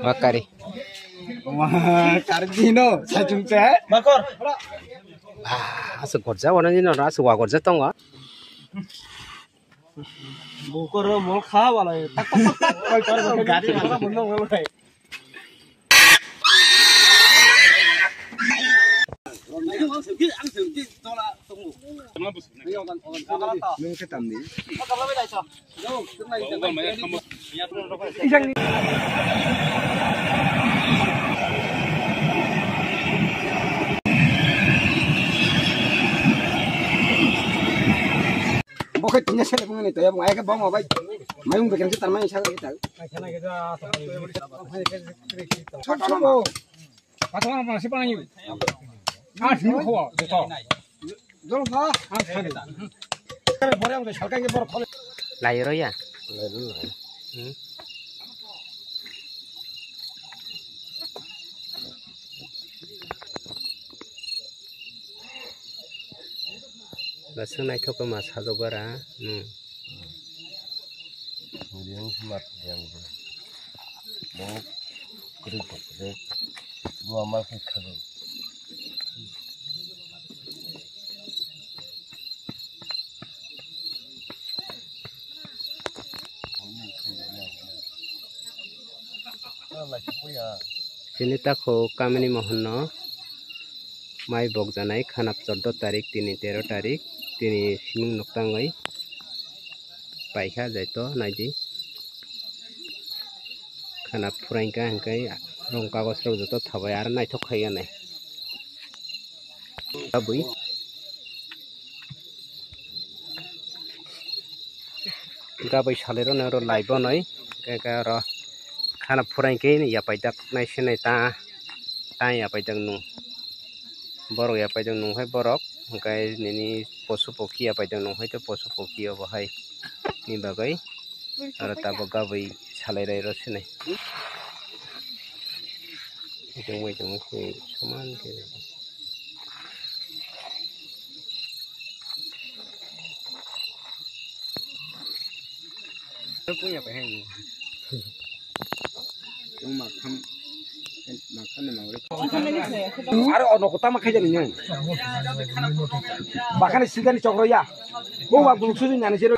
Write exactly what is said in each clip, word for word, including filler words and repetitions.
Wakari. Wah, kari dino, sachung se. Makor. Ah, asuk gorja, wana ni nora, asuk wa gorja tongo. Bukoro mol kha wala. Tak, tak, tak, tak. Gari wala bunno mol khai. Nwng khe tamni. Bo khe tini sele bungani toya bung ai khe bong bai. Mayung bekeng se tarmani sa khe ta. Chot chot bo. Patha ma se panai. Ah, sini kho, beto. Jol kha. Ah, sini. Bore ang salka ke bor khole. Lai ro ya. Hmm. Basing naithok ma sajok bara. Hmm. Yang smart yang. Bo kri ko de. Bo amal ke khalo. Chini takhuk kamini mohonno mai bokjanai khanap chordo tarik, tini tero tarik, tini siming nok tangwi paikha jaito naidi. Khanap phuraikha hwnkhe rong kagos rok joto thabai aro naithok khai anai. Abui. Gabui salai rw nai oro lai bonoi, khe khe oro khana phurain khe yapai jak nai se nai ta, ta yapai jak nung. Borok yapai jak nung hai borok, hwnkhe nini posu pokhi yapai jak nung hai khe posu pokhi obo hai ni bagwi oro tabuk gabui salai rai rw se nai. Tongwi tongwi se soman khe. Aro ono kota ma khaijani nang. Bakhani sigani chokroya. Bo ba guluk sujui nani jero.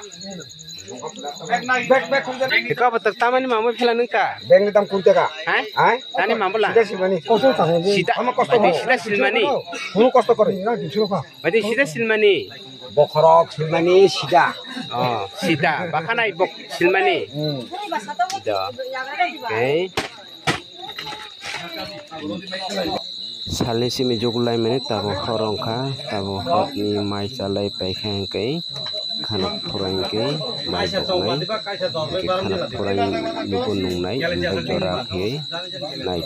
Bek, bek, kung jani. Eka batak tamani mamai phela nung ta. Beng ni dam kung taka. Hai? Hai? Tani mamula. Sida silmani. Kosto tang. Sida. Ama kosto. Badi sida silmani. Hunu kosto kore. Badi sida silmani. Bokhorok silmani sida. Oh, sida. Bakhanai bok silmani. Hmm. Do. Okay. Salni simi jugulaimani tabuk hor wngkha, tabuk horni mai chalai paikha hwnkhe khana phurai hwnkhe mai boknai, hwnkhe khana phurai nugo nungnai, hwnkhe jora khaiwi nai.